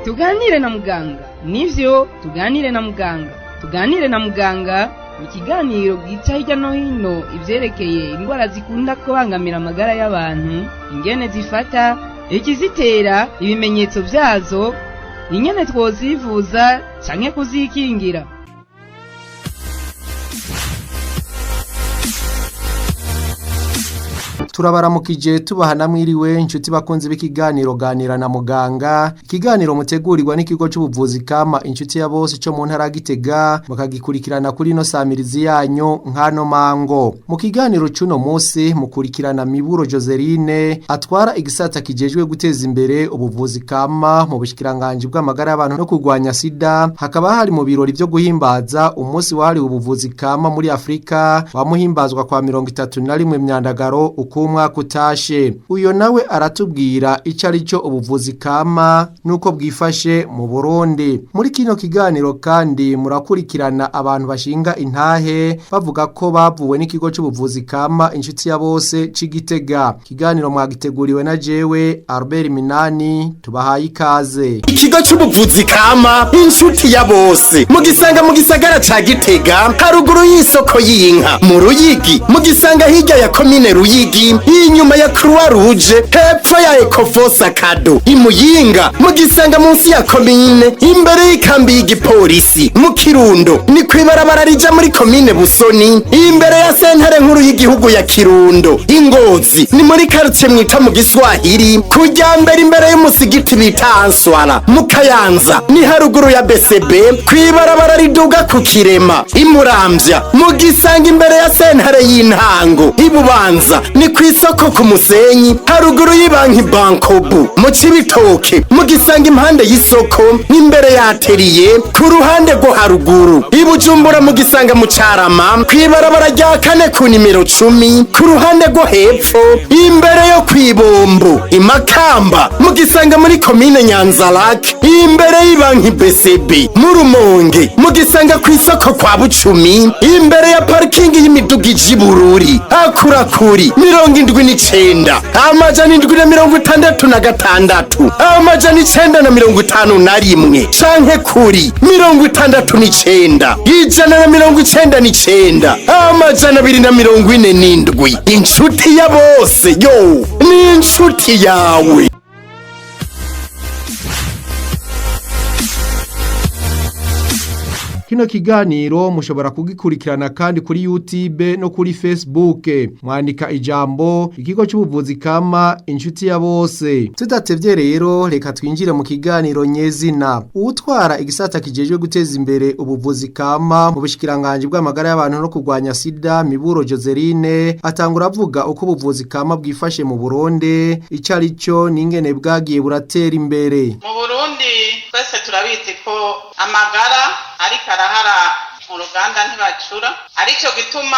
Tuganire na muganga. Nivyo, tuganire na muganga. Tuganire na muganga ni ikiganiro gica hirya no hino ivyerekeye indwara zikunda kubangamira amagara y'abantu, ingene zifata, ikizitera, ibimenyetso vyazo, ingene twozivuza canke kuzikingira. Turabaramukije, tubaha namwiriwe, inshuti bakunzi b'ikiganiro Ganira na Muganga, ikiganiro mutegurirwa n'ikigo c'ubuvuzi kama Inshuti ya Bose co mu ntara ya Gitega, bakagikurikirana kuri ino samirizi yanyu nkano mango. Mu kiganiro c'uno musi mukurikirana Miburo Joseline, atwara igisata kijejwe guteza imbere ubuvuzi kama mu bushikiranganji bw'amagara y'abantu no kurwanya sida. Hakaba hari mu birori vyo guhimbaza umunsi wahariwe ubuvuzi kama muri Afrika, wamuhimbazwa kwa 31 Myandagaro uko umwaka utashe. Uyo nawe aratubwira ico ari cyo ubuvuzi kama nuko bwifashe mu Burundi. Muri kino kiganiro kandi murakurikirana abantu bashinga intahe bavuga ko bavuwe n'ikigo c'ubuvuzi kama Inshuti ya Bose c'Igitega. Kiganiro mwagiteguriwe na jewe Albert Minani, tubahaye ikaze. Ikigo c'ubuvuzi kama Inshuti ya Bose mugisanga mu gisagara ca Gitega, haruguru y'isoko y'inka, mu Ruyigi mugisanga hirya ya komine Ruyigi, inyuma ya Croix Rouge, hepfo ya Ecofosa Kado. Imuyinga mugisanga munsi ya komine, imbere y'ikambi y'igipolisi. Mu Kirundo ni kwibarabara rija muri komine Busoni, imbere ya sentare nkuru y'igihugu ya Kirundo. Ingozi ni muri quartier mwita mu Giswahili, kujya mbere imbere y'umusigiti bita Answara. Mu Kayanza ni haruguru ya BCB, kwibarabara riduga ku Kirema. Imuramvya mugisanga imbere ya sentare y'intango. Ibubanza ni kw'isoko ku Musenyi, haruguru y'ibanki Bankobu. Mu Cibitoke mugisanga impande y'isoko, imbere ya atelier, ku ruhande rwo haruguru. Ibujumbura mugisanga mu Carama, kw'ibarabara rya kane ku nimero 10, ku ruhande rwo hepfo, imbere yo kw'ibombo. Imakamba mugisanga muri komine Nyanzarake, imbere y'ibanki BCB. Mu Rumonge mugisanga kw'isoko kwa Bucumi, imbere ya parikingi y'imiduga ija Ibururi. Akurakuri 79 766 951 canke kuri 69 199 247. Inshuti ya Bose yo ni inshuti yawe. Kino kiganiro mushobora kugikurikirana kandi kuri YouTube no kuri Facebook. Mwandika ijambo ikigo c'ubuvuzi kama Inshuti ya Bose. Tudatevye rero, reka twinjire mu kiganiro nyezina. Uwutwara igisata kijejwe guteza imbere ubuvuzi kama mu bushikiranganji bw'amagara y'abantu no kurwanya sida, Miburo Joseline, atangura avuga uko ubuvuzi kama bwifashe mu Burundi, ico ari cyo n'ingene bwagiye buratera imbere. Mu Burundi twese turabizi ko amagara ariko arahara mu ruganda ntibacura, aricyo gituma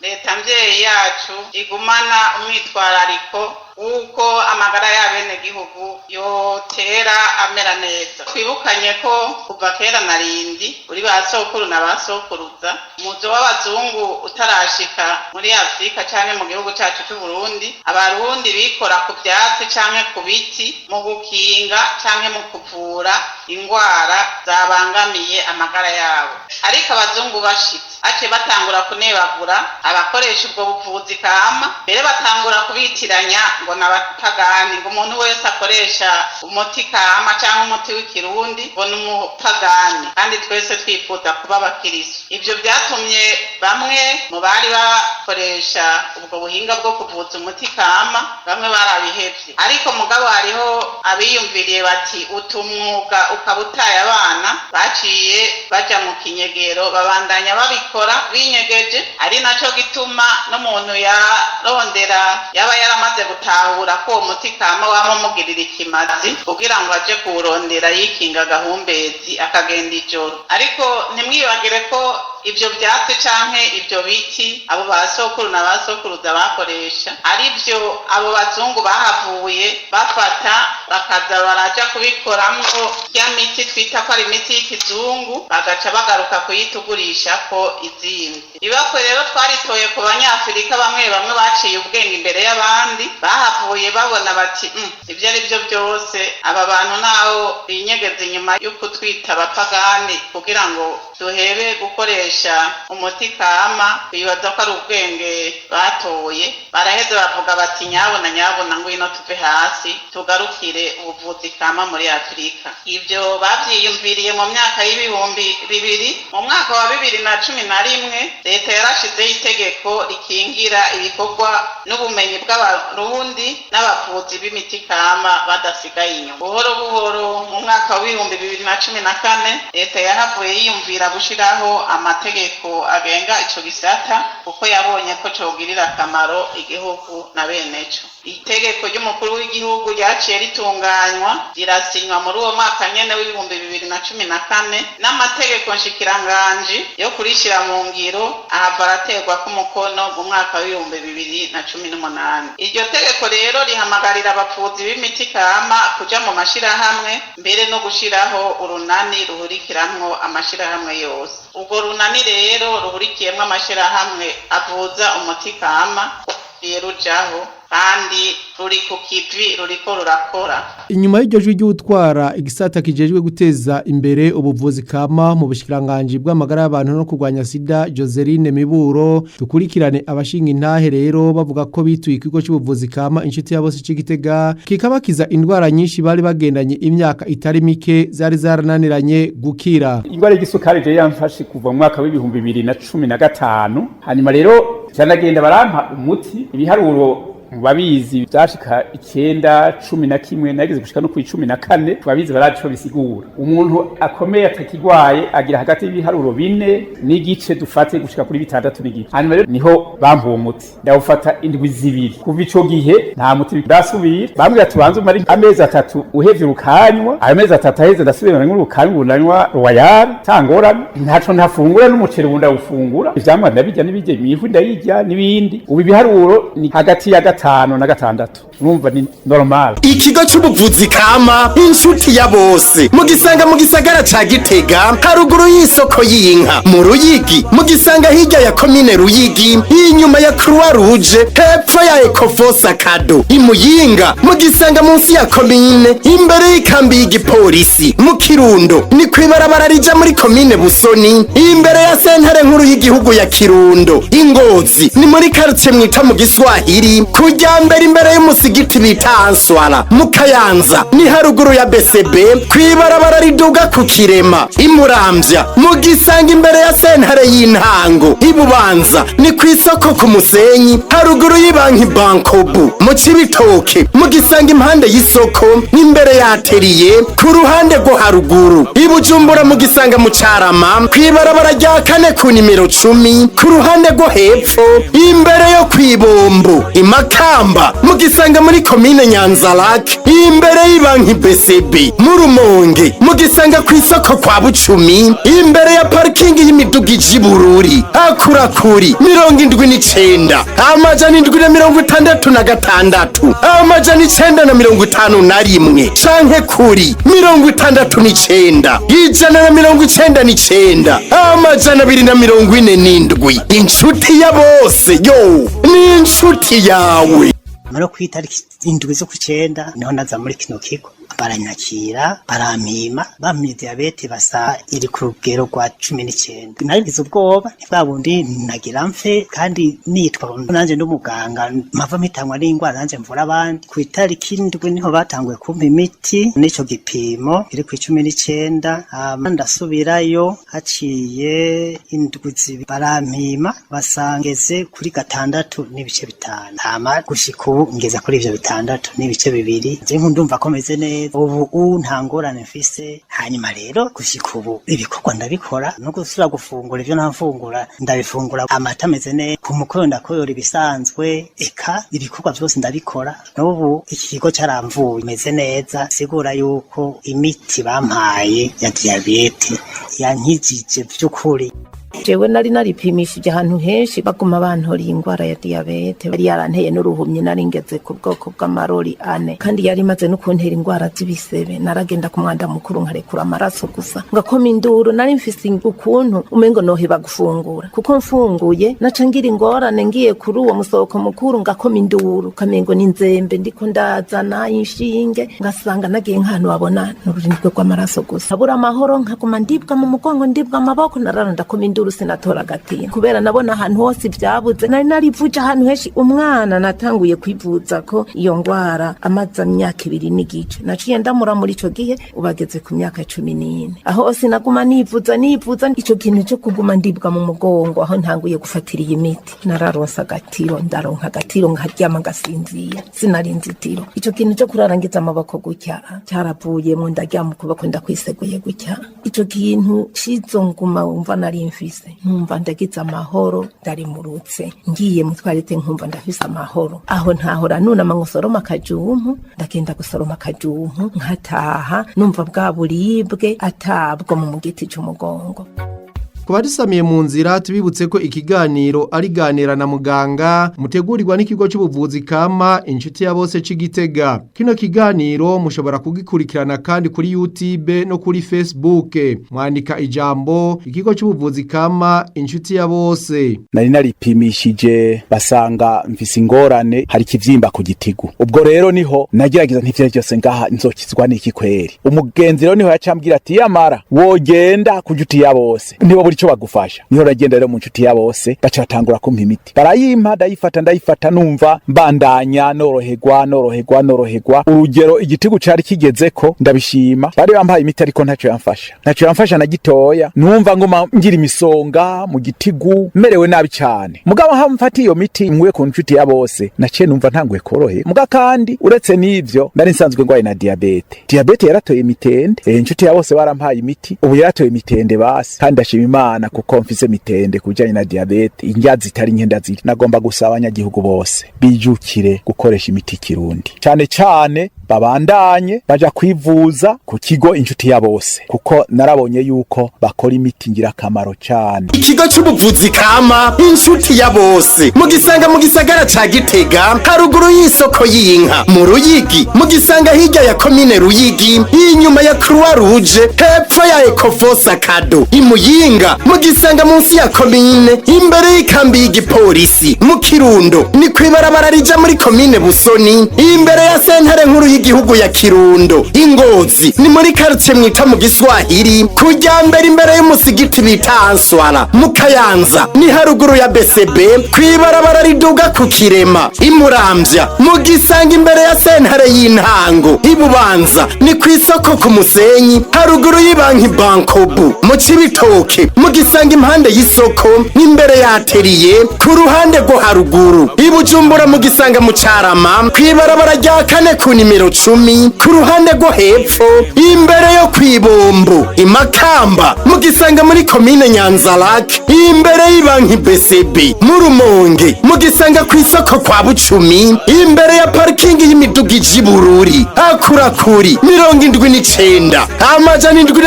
leta mvyeyi yacu igumana umwitwarariko w'uko amagara y'abenegihugu yotera amera neza. Twibukanye ko kuva kera na rindi, uri ba sokuru na ba sokuruza, umuzo w'abazungu utarashika muri Afurika canke mu gihugu cacu c'Uburundi, abarundi bikora ku vyatsi canke ku biti mu gukinga canke mu kuvura ingwara zabangamiye amagara yabo. Ariko abazungu bashitse, ace batangura kunebagura abakoresha ubwo buvuzi kama, mbere batangura kubitiranya ngo n'abapagani, ngo umuntu wese akoresha umuti kama cyangwa umuti w'ikirundi ngo ni umupagani, kandi twese twifuza kuba abakirisu. Ibyo byatumye bamwe mu bari bakoresha ubwo buhinga bwo kuvuza umuti kama, bamwe barabihevye. Ariko mugabo hariho abiyumviriye bati utumwuga ukaba utaye abana, baciye baja mu kinyegero, babandanya babikora binyegeje. Ari naco gituma n'umuntu yarondera yaba yaramaze gutahura ko uwo muti kama wama umugirira ikimazi, kugira ngo aje kuwurondera yikinga agahumbezi, akagenda ijoro. Ariko ntimwibagire ko ivyo vyatsi canke ivyo biti abo basokuru na basokuruza bakoresha arivyo abo bazungu bahavuye bafata, bakaza baraja kubikoramwo ya miti twita ko ari imiti y'ikizungu, bagaca bagaruka kuyitugurishako izindi. Ibakwe rero twaritoye ku Banyafurika bamwe bamwe baciye ubwenge imbere y'abandi, bahavuye babona bati: Ibyo ari byo byose, aba bantu naho binyegeza inyuma yo kutwita abapagani kugira ngo duhebe gukoresha umuti kama, bibaza ko ari ubwenge batoye." Baraheze bavuga bati: "Nyabona, nyabona, ngwino tuve hasi tugarukire ubuvuzi kama muri Afurika." Ibyo bavyiyumviriye mu myaka y'2000. Mu mwaka wa 2011 leta yarashizeho itegeko rikingira ibikorwa n'ubumenyi bw'Abarundi n'abavuzi b'imiti kama badasigaye inyuma. Buhoro buhoro, mu mwaka wa 2014 leta yahavuye yiyumvira gushiraho amategeko agenga ico gisata, kuko yabonye ko cogirira akamaro igihugu na beneco. Itegeko ry'umukuru w'igihugu ryaciye ritunganywa, rirasinywa muri uwo mwaka nyene wa 2014, n'amategeko nshikiranganji yo kurishira mu ngiro ahava araterwa k'umukono mu mwaka wa 2018. Iryo tegeko rero rihamagarira abavuzi b'imiti kama kuja mu mashirahamwe, mbere no gushiraho urunani ruhurikiramwo amashirahamwe yose. Urwo runani rero ruhurikiyemwo amashirahamwe avuza umuti kama rujaho, kandi ruri ku kivi, ruriko rurakora. Inyuma y'iryo jwi ry'utwara igisata kijejwe guteza imbere ubuvuzi kama mu bushikiranganji bw'amagara y'abantu no kurwanya sida, Joseline Miburo, dukurikirane abashinga intahe rero bavuga ko bituye ikigo cy'ubuvuzi kama Inshuti ya Bose c'Igitega, kikabakiza indwara nyinshi bari bagendanye imyaka itari mike zari zarananiranye gukira. Indwara y'igisukari je yamfashe kuva mu mwaka wa 2015. Hanyuma rero canagenda barampa umuti, ibiharuro mu babizi byashika 9, 11, nageze gushika no ku 14. Babizi baraco bisigura. Umuntu akomeye atakigwaye agira hagati y'ibiharuro 4.5, dufate gushika kuri 6.5. Hanyuma rero niho bampa uwo muti, ndawufata indwi 2. Kuva ico gihe nta muti ndasubira. Bambwira tubanze umare amezi 3 uhevye urukanywa. Ayo mezi 3 aheze, ndasubira nanywa urukanywa, nanywa Royal tangorane, ntaco ntafungura, n'umuceri ubu ndawufungura, ivyamwa ndabirya, n'ibirya imihwi ndayirya n'ibindi. Ubu ibiharuro ni hagati ya 5 na 6, urumva ni normal. Ikigo c'ubuvuzi kama Inshuti ya Bose mugisanga mu gisagara ca Gitega, haruguru y'isoko y'inka. Mu Ruyigi mugisanga hirya ya komine Ruyigi, inyuma ya Croix Rouge, hepfo ya Ecofosa Kado. Imuyinga mugisanga munsi ya komine, imbere y'ikambi y'igipolisi. Mu Kirundo ni kwibarabara rija muri komine Busoni, imbere ya sentare nkuru y'igihugu ya Kirundo. Ingozi ni muri quartier mwita mu Giswahili, kujya mbere imbere y'umusigiti bita Answara. Mu Kayanza ni haruguru ya BCB, kwibarabara riduga ku Kirema. Imuramvya mu gisanga imbere ya sentare y'intango. Ibubanza ni ku isoko ku Musenyi, haruguru y'ibanki Bankobu. Mu Cibitoke mu gisanga impande y'isoko, imbere ya atelier, ku ruhande rwo haruguru. Ibujumbura mu gisanga mu Carama, kwibarabara rya kane ku nimero 10, ku ruhande rwo hepfo, imbere yo kwibombo. Imakamba mu gisanga muri komine Nyanzarake, imbere y'ibanki BCB. Mu Rumonge mu gisanga ku isoko kwa Bucumi, imbere ya parikingi y'imiduga ija Ibururi. Akurakuri 79 766 951 canke kuri 69 199 247. Inshuti ya Bose yo ni inshuti yawe. Muri ku itariki 7 z'ukwicenda niho naza muri kino kigo, baranyakira, barampima, bampimye diyabete basa iri ku rugero rwa 19. Narigize ubwoba bwa bundi nagira mfe, kandi nitwa nanje n'umuganga mpava mpitanywa n'ingwara nanje mvura abandi. Ku itariki 7 niho batanguye kumpa imiti n'ico gipimo iri ku 19. Hama ndasubirayo haciye indwi 2, barampima basangeze kuri 6.5. Hama gushika ubu ngeze kuri ivyo 6.2. Je ndumva ko meze neza ubu, nta ngorane mfise. Hanyuma rero gushika ubu ibikorwa ndabikora, no gusubira gufungura ivyo ntafungura ndabifungura, amata ameze neza, ku mukoyo ndakoyora ibisanzwe, eka ibikorwa vyose ndabikora. N'ubu iki kigo caramvuye meze neza, sigura yuko imiti bampaye ya diyabete yankijije vy'ukuri. Jewe nari naripimishije ahantu henshi, baguma bantoriye ingwara ya diyabete. Yari yaranteye n'uruhumyi, nari ngeze ku bwoko bw'amarori ane, kandi yari imaze no kuntera ingwara z'ibisebe. Naragenda ku mwanda mukuru nkarekura amaraso gusa, ngakoma induru. Nari mfise ukuntu umengo noheba gufungura, kuko mfunguye naca ngira ingorane. Ngiye kuri uwo musohoko mukuru ngakoma induru, kamengo n'inzembe ndiko ndazana inshinge, ngasanga nagiye nk'ahantu babona n'ururindwe rw'amaraso gusa, abura amahoro, nkaguma ndibwa mu mugongo, ndibwa amaboko. Narara ndakoma induru, sinatora agatima kubera nabona ahantu hose ibyabuze. Nari narivuje ahantu henshi. Umwana natanguye kwivuza ko iyo ngwara amaze imyaka 2 n'igice, naciye ndamura muri ico gihe, ubageze ku myaka 14. Aho hose naguma nivuza, nivuza. Ico kintu cyo kuguma ndibwa mu mugongo, aho ntanguye gufatira iyi miti nararonse agatiro, ndaronka agatiro, nkaryama ngasinzira, sinarinze itiro. Ico kintu cyo kurarangiza amaboko gutya cyaravuyemo, ndaryama ukuboko ndakwiseguye gutya. Ico kintu cizo nguma wumva nari mfise, nkumva ndagize amahoro, ndarimurutse, ngiye mu twarete nkumva ndafise amahoro. Aho ntahora nunama ngo soroma akajumpu, ndagenda gusoroma akajumpu, nkataha numva bwa buribwe atabwo mu giti c'umugongo. Ku badusamiye mu nzira, tubibutse ko ikiganiro ari Ganira na Muganga, mutegurirwa n'ikigo cy'ubuvuzi kama Inshuti ya Bose c'Igitega. Kino kiganiro mushobora kugikurikirana kandi kuri YouTube no kuri Facebook, mwandika ijambo ikigo cy'ubuvuzi kama Inshuti ya Bose. Nari naripimishije, basanga mfise ingorane, hari ikivyimba ku gitigu. Ubwo rero niho nagerageza ntivyo byose ngaha nzokizwa n'iki kweri? Umugenzi rero niho yacambwira ati: "Yamara wogenda ku Nshuti ya Bose, nibo buri ico bagufasha." Niho nagenda rero mu Nshuti ya Bose, baca batangura kumpa imiti, barayimpa, ndayifata, ndayifata, numva mbandanya noroherwa, noroherwa, noroherwa. Urugero igitigu cari kigezeko ndabishima. Bari bampaye imiti, ariko ntaco yamfasha, ntaco yamfasha na gitoya. Numva nguma ngira imisonga mu gitigu, merewe nabi cyane. Mugabo aho mfata iyo miti nkuye ku Nshuti ya Bose, naciye numva ntanguye korohe. Muga kandi uretse n'ivyo, nari nsanzwe ngwaye na diabète. Diabète yaratoye mitende. Inshuti ya Bose barampaye imiti, ubu yaratoye mitende basi, kandi ndashima Imana kuko mfise mitende kubijanye na diabète, indya zitari nke ndazirya. Nagomba gusaba abanyagihugu bose bijukire gukoresha imiti kirundi, cane cane babandanye baja kwivuza ku kigo Inshuti ya Bose, kuko narabonye yuko bakora imiti ngirakamaro cane. Ikigo c'ubuvuzi kama Inshuti ya Bose mugisanga mu gisagara ca Gitega, haruguru y'isoko y'inka. Mu Ruyigi mugisanga hirya ya komine Ruyigi, inyuma ya Croix Rouge, hepfo ya Ecofosa Kado. Imuyinga mugisanga munsi ya komine, imbere y'ikambi y'igipolisi. Mu Kirundo ni kwibarabara rija muri komine Busoni, imbere ya sentare nkuru y'igihugu ya Kirundo. Ingozi ni muri quartier mwita mu Giswahili, kujya mbere imbere y'umusigiti bita Answara. Mu Kayanza ni haruguru ya BCB, kwibarabara riduga ku Kirema. Imuramvya mu gisanga imbere ya sentare y'intango. Ibubanza ni ku isoko ku Musenyi, haruguru y'ibanki Bankobu. Mu Cibitoke mu gisanga impande y'isoko, imbere ya atelier, ku ruhande rwo haruguru. Ibujumbura mu gisanga mu Carama, kwibarabara rya kane, ku nimero 10, ku ruhande rwo hepfo, imbere yo kwibombo. Imakamba mu gisanga muri komine Nyanzarake, imbere y'ibanki BCB. Mu Rumonge mu gisanga ku isoko kwa Bucumi, imbere ya parikingi y'imiduga ija Ibururi. Akurakuri 79 766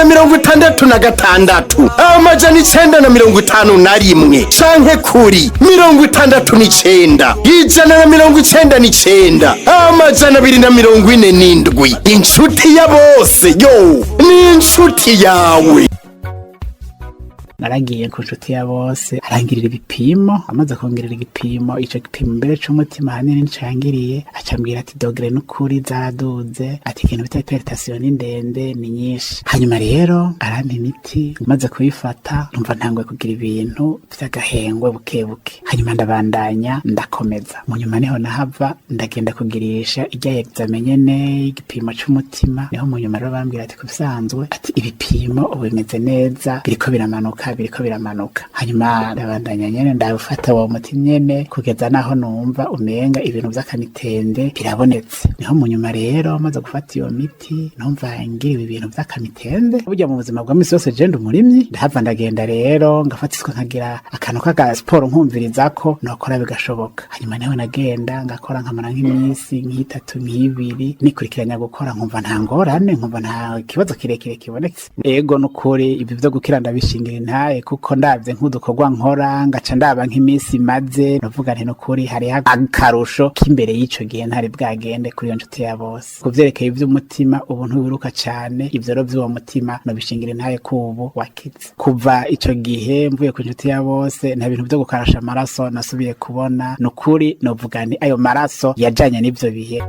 951 canke kuri 69 199 247. Inshuti ya Bose yo ni inshuti yawe. Naragiye ku Nshuti ya Bose, arangirira ibipimo. Amaze kongerera igipimo, ico gipimo mbere c'umutima ahanini nico yangiriye, acambwira ati: "Degrés n'ukuri zaraduze," ati: "Ikintu bita hypertension ni ndende, ni nyinshi." Hanyuma rero arampa imiti, maze kuyifata numva ntanguye kugira ibintu vy'agahengwe buke buke. Hanyuma ndabandanya, ndakomeza. Mu nyuma niho nahava ndagenda kugirisha irya examen nyene y'igipimo c'umutima. Niho mu nyuma rero bambwira ati: "Kubisanzwe," ati, "ibipimo ubu bimeze neza, biriko biramanuka, biriko biramanuka." Hanyuma ndabandanya nyene, ndawufata uwo muti nyene kugeza naho numva umenga ibintu vy'akamitende birabonetse. Niho mu nyuma rero maze gufata iyo miti numva ngira ibintu vy'akamitende. Burya mu buzima bwa misi yose je ndi umurimyi, ndahava ndagenda rero ngafata isuka, nkagira akantu k'aga siporo, nkumviriza ko nokora bigashoboka. Hanyuma niho nagenda ngakora, nkamara nk'iminsi nk'itatu, nk'ibiri nikurikiranya gukora, nkumva nta ngorane, nkumva nta kibazo kirekire kibonetse. Ego, nukuri ibyo vyo gukira ndabishingira intahe. intahe, kuko ndavye nk'udukorwa nkora, ngaca ndaba nk'iminsi maze, novuga nti nukuri hariho akarusho k'imbere y'ico gihe ntari bwagende kuri iyo nshuti ya bose. Ku vyerekeye ivy'umutima, ubu ntiwiruka cane. Ivyo rero vy'uwo mutima nobishingira intahe ko ubu wakize. Kuva ico gihe mvuye ku nshuti ya bose, nta bintu vyo gukarasha amaraso nasubiye kubona. Nukuri novuga nti ayo maraso yajanye n'ivyo bihe.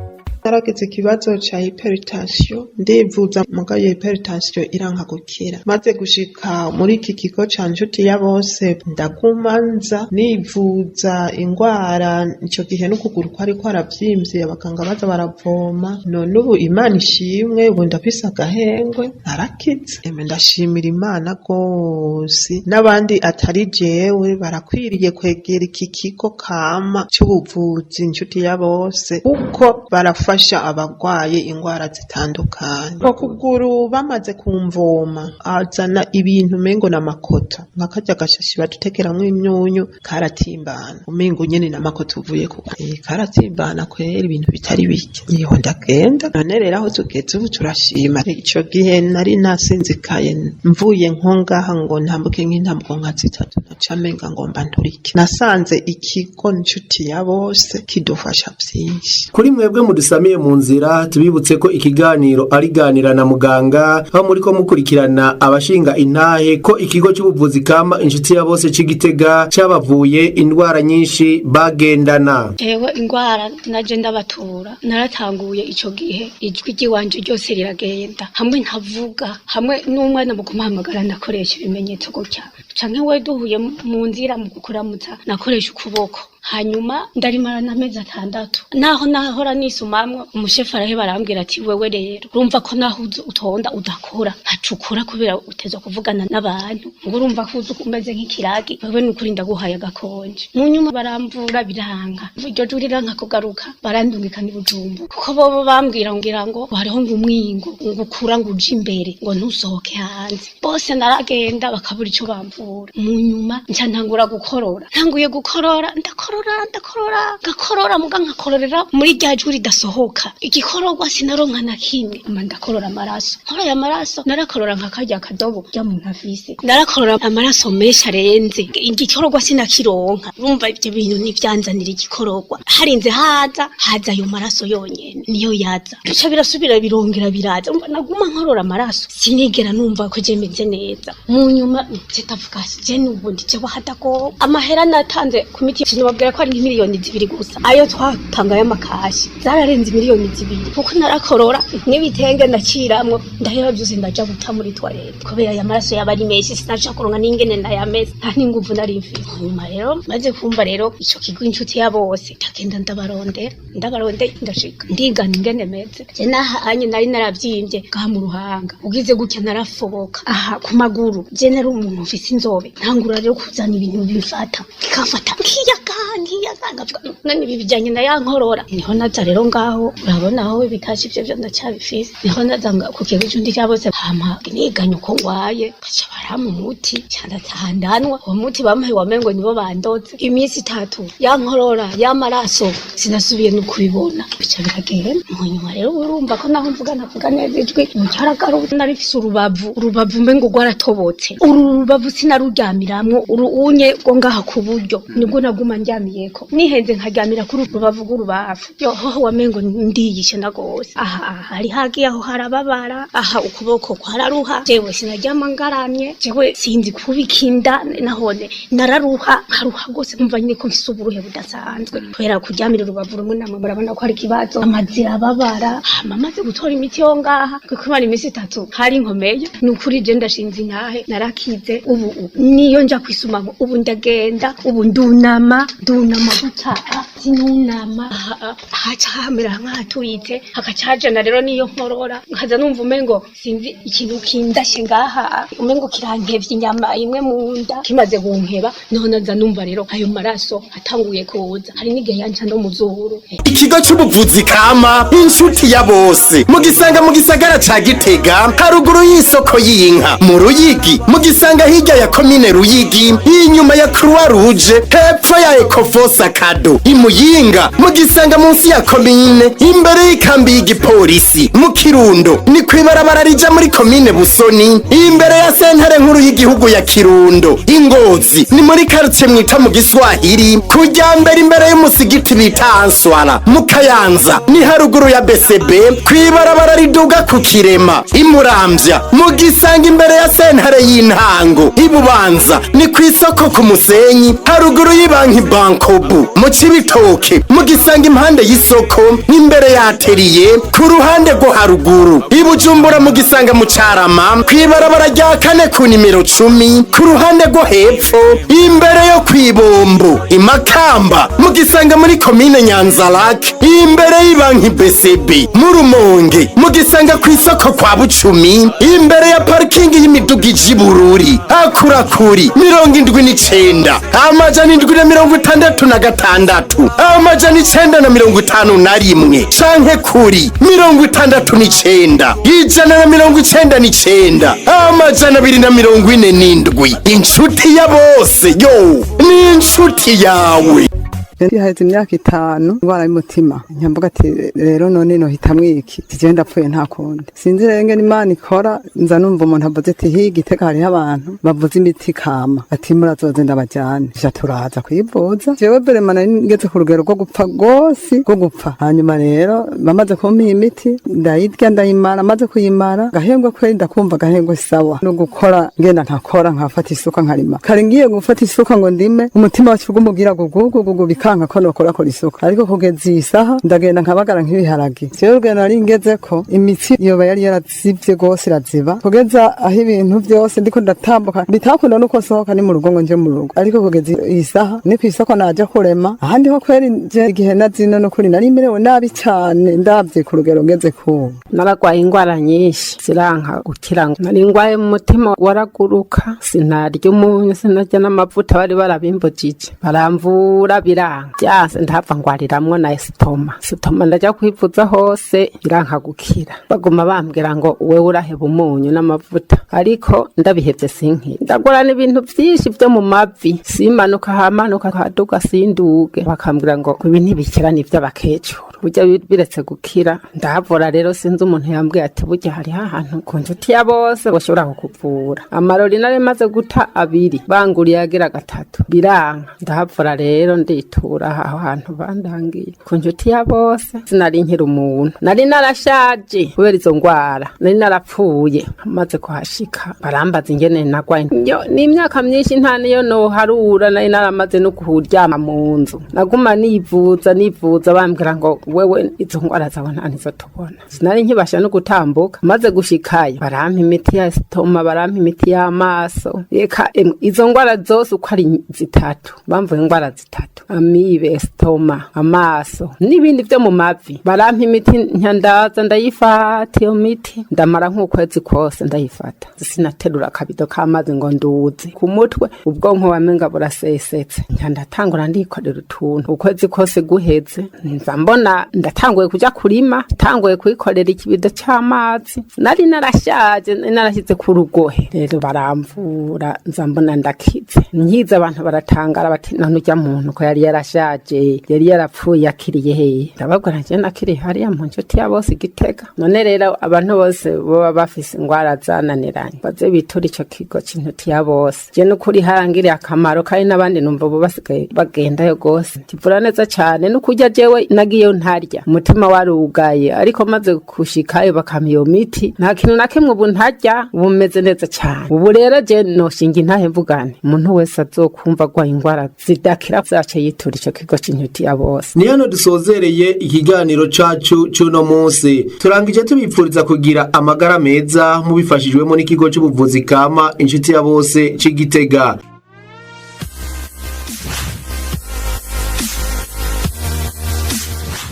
Naragize ikibazo ca hypertension, ndivuza, mugabo iyo hypertension iranka gukira. Maze gushika muri iki kigo ca Nshuti ya Bose, ndaguma nza nivuza ingwara. Ico gihe n'ukuguru kwari kwaravyimbye, abaganga baza baravoma. None ubu Imana ishimwe, ubu ndafise agahengwe, narakize. Eme, ndashimira Imana gose. N'abandi atari jewe barakwiriye kwegera iki kigo kama c'ubuvuzi Inshuti ya Bose, kuko barafasha abagwaye ingwara zitandukanye. Ko kuguru bamaze kumvoma, azana ibintu umengo n'amakota, nka karya gashashi badutekeramwo imyunyu, karatimbana, umengo nyene n'amakota uvuye kuko karatimbana kwera ibintu bitari bike. Niho ndagenda. None rero aho tugeze ubu turashima. Ico gihe nari nasinzikaye, mvuye nko ngaha ngo ntambuke nk'intambuko nka zitatu, naca menga ngomba nturike. Nasanze ikigo Nshuti ya Bose kidufasha vyinshi. Kuri mwebwe mudusamiye mu nzira, tubibutse ko ikiganiro ari Ganira na Muganga, aho muriko mukurikirana abashinga intahe ko ikigo cy'ubuvuzi kama Inshuti ya Bose c'Igitega cabavuye indwara nyinshi bagendana. Jewe ingwara naje ndabatura, naratanguye ico gihe ijwi ry'iwanje ryose riragenda, hamwe ntavuga, hamwe n'umwana mu kumuhamagara ndakoresha ibimenyetso gutya, canke we duhuye mu nzira mu kukuramutsa nakoresha ukuboko. Hanyuma ndarimara amezi 6, naho nahora nisumamwo. Umushefu araheba arambwira ati: "Wewe rero urumva ko naho uza utonda udakora, ntacukura kubera utezwa kuvugana n'abantu, ngo urumva ko uza umeze nk'ikiragi. Wewe nukuri ndaguhaye agakonje." Mu nyuma baramvura biranga, iryo jwi riranka kugaruka. Barandungika n'i Bujumbu, kuko bobo bambwira ngira ngo hariho ngo umwingo ngo ukura ngo uje imbere ngo ntusohoke hanze. Bose naragenda bakabura ico bamvura. Mu nyuma nca ntangura gukorora. Ntanguye gukorora, ndakorora, ndakorora, ngakorora, muga nkakororera muri rya jwi ridasohoka. Igikororwa sinaronka na kimwe. Ama ndakorora amaraso, nkoroye amaraso, narakorora nka karya kadobo rya muntu afise, narakorora amaraso menshi arenze. Igikororwa sinakironka. Urumva ivyo bintu ntivyanzanira igikororwa. Harinze haza ayo maraso yonyene niyo yaza, bica birasubira birongera biraza. Urumva naguma nkorora amaraso, sinigera numva ko je meze neza. Mu nyuma nce ndavuga je n'ubundi jewe hadago amahera natanze ku miti, sinobabwira ko ari nk'imiliyoni 2 gusa ayo twatanga y'amakashi, zararenze miliyoni 2, kuko narakorora n'ibitenge ndaciramwo, ndaheba byose ndaja guta muri toilette kubera aya maraso yaba ari menshi, sinaca kuronka n'ingene ndayameze, nta n'inguvu nari mfise. Nyuma rero maze kumva rero ico kigo Inshuti ya Bose, ndagenda ndabarondera, ndabarondeye, ndashika, ndigana ingene meze. Je nahanye nari naravyimbye ngaha mu ruhanga, ugize gutya narafoboka. Aha ku maguru, je nari umuntu mfise inzobe, ntangura rero kuzana ibintu bimfata, bikamfata nkiyaga nkiyaga, ngavuga none ibi bijanye na ya nkorora. Niho naza rero ngaho, urabona aho ibitashi ivyo vyo ndacyabifise. Niho naza ku kigo c'Inshuti cya Bose, hama niganye uko ngwaye, baca barampa umuti, ca ndataha ndanwa uwo muti bampaye, wamengo nibo bandoze. Iminsi 3 ya nkorora y'amaraso sinasubiye no kubibona, bica biragenda. Mu nyuma rero urumva ko naho mvuga navuga neza, ijwi ryaragarutse. Nari mfise urubavu, urubavu mbengo rwaratobotse. Uru rubavu sinaruryamiramwo, uru unye rwo ngaha ku buryo nibwo naguma ndyamiyeko, nihenze nkaryamira kuri uru rubavu rw'urubavu. Yoho wamengo ndiyishe na gose. Aha aha hari hagiye aho harababara, aha ukuboko kwararuha. Jewe sinaryama ngaramye, jewe sinzi kubika inda, nahone nararuha, nkaruha rwose, nkumva nyine ko mfise uburuhe budasanzwe kubera kuryamira urubavu rumwe. Namwe murabona ko hari ikibazo, amazira ababara. Hama maze gutora imiti yo ngaha, kuko imara iminsi 3 hari inkomeye. Ni ukuri je ndashinze intahe, narakize. Ubu niyo nja kwisumamo, ubu ndagenda, ubu ndunama, ndunama gutya, sinunama aha haca hamera nk'ahaturitse, hagaca hajana rero niyo nkorora nkaza numva umengo sinzi ikintu kindashe ngaha, umengo kirankevye inyama imwe mu nda. Kimaze gunkeba niho naza numva rero ayo maraso atanguye kuza, hari n'igihe yanca no mu zuru. Ikigo c'ubuvuzi kama Inshuti ya Bose mugisanga mu gisagara ca Gitega, haruguru y'isoko y'inka. Mu Ruyigi mugisanga hirya ya komine Ruyigi, inyuma ya Croix Rouge, hepfo ya Ecofosa Kado. Imuyinga mugisanga munsi ya komine. Busoni imbere y'ikambi y'igipolisi. Mu Kirundo ni kw'ibarabara rija muri komine Busoni imbere ya sentare nkuru y'igihugu ya Kirundo. Ingozi ni muri quartier mwita mu Giswahili kujya mbere imbere y'umusigiti bita Answara. Mu Kayanza ni haruguru ya BCB kw'ibarabara riduga ku Kirema. Imuramvya mu Gisanga imbere ya sentare y'intango. Ibubanza ni kw'isoko ku Musenyi haruguru y'ibanki Bankobu. Mu Cibitoke mu Gisanga impande y'isoko imbere ya atelier ku ruhande rwo haruguru. Ibujumbura mu Gisanga mu Carama kw'ibarabara rya kane ku nimero 10 ku ruhande rwo hepfo imbere yo kw'ibombo. Imakamba mu Gisanga muri komine Nyanzarake imbere y'ibanki BCB. Mu Rumonge mu Gisanga kw'isoko kwa Bucumi imbere ya parikingi y'imiduga ija Ibururi. Akurakuri 79 766 951 canke kuri 69 199 247. Inshuti ya bose yo ni inshuti yawe. Haheze imyaka 5 indwara y'umutima, nkamvuga ati rero none nohitamwo iki, tije ndapfuye nta kundi. Sinzi rero ingene Imana ikora, nza numva umuntu avuze ati higa Gitega hariho abantu bavuza imiti kama, ati murazoze ndabajyane. Ja turaza kwivuza, jewe vraiment nari ngeze ku rugero rwo gupfa rwose rwo gupfa. Hanyuma rero bamaze kumpa iyi miti ndayirya ndayimara, maze kuyimara gahengwe kweri ndakumva gahengwe sawa, no gukora ngenda nkakora nkafata isuka nkarima. Kare ngiye gufata isuka ngo ndime, umutima wacu ugumugira gugugugugu bikanka ko nokora kora isuka, ariko kugeza iyi saha ndagenda nkabagara nk'ibiharage. Jewe urugero nari ngezeko imitsi yoba yari yarazivye rwose iraziba, kugeza aho ibintu vyose ndiko ndatambuka bitakunda nuko sohoka ni mu rugo ngo nje mu rugo, ariko kugeza iyi saha ni kw'isoko naje kurema ahandi ho kweri. Nje igihe na zino nukuri nari merewe nabi cane ndavye ku rugero ngeze kubu. Naragwaye ingwara nyinshi ziranka gukira, nari ngwaye mu mutima waraguruka, sinarya umunyu sinarya n'amavuta, bari barabimbujije baramvura biranka vyanse, ndahava ngwariramwo na estomac. Estomac ndaja kwivuza hose biranka gukira, baguma bambwira ngo wewe uraheba umunyu n'amavuta, ariko ndabihevye sinkira. Ndagora n'ibintu vyinshi vyo mu mavi, simanuka hamanuka haduga sinduge, bakambwira ngo ibi ntibikira ni ivy'abakecuru, burya biretse gukira. Ndahavura rero sinzi umuntu yambwiye ati burya hariho ahantu ku Nshuti ya Bose bashobora kukuvura. Amarori nari maze guta 2 banguriye agira 3 biranka, ndahavura rero nditura aho hantu bandangiye ku Nshuti ya Bose. Sinari nkiri umuntu, nari narashaje kubera izo ngwara, nari narapfuye. Maze kuhashika barambaza ingene nagwaye, ni imyaka myinshi nta niyo noharura, nari naramaze no kuryama mu nzu, naguma nivuza nivuza, bambwira ngo wewe izo ngwara zawe nta nizo tubona. Sinari nkibasha no gutambuka. Maze gushikayo barampa imiti ya estomac, barampa imiti y'amaso, eka izo ngwara zose uko ari 3 bamvuye ingwara 3, amibe, estomac, amaso n'ibindi vyo mu mavi. Barampa imiti nyandaza ndayifata, iyo miti ndamara nk'ukwezi kose ndayifata, sinaterura akabido k'amazi ngo nduze ku mutwe, ubwonko wamenga burasesetse. Ndatangura ndikorera utuntu, ukwezi kose guheze nza mbona ndatanguye kuja kurima, tanguye kwikorera ikibido c'amazi, nari narashaje narashyize ku rugohe. Rero baramvura nza mbona ndakize, nkiza abantu baratangara bati none urya muntu ko yari yarashaje yari yarapfuye akiriye hehe? Ndababwira nje nakiriye hariya mu Nshuti ya Bose Gitega. None rero abantu bose boba bafise ingwara zananiranye baze bitura ico kigo c'Inshuti ya Bose. Je nukuri harangiriye akamaro, kandi n'abandi numva bo basigaye bagendayo gose, kivura neza cane. Nukurya jewe nagiyeyo ntarya, umutima warugaye, ariko maze kushikayo bakampa iyo miti nta kintu na kimwe ubu ntarya, ubu meze neza cane. Ubu rero je noshinga intahe mvugane, umuntu wese azokumva agwaye ingwara zidakira zace yitura ico kigo c'Inshuti ya Bose. Ni hano dusozereye ikiganiro cacu c'uno munsi, turangije tubipfuriza kugira amagara meza mubifashijwemo n'ikigo c'ubuvuzi kama Inshuti ya Bose c'Igitega.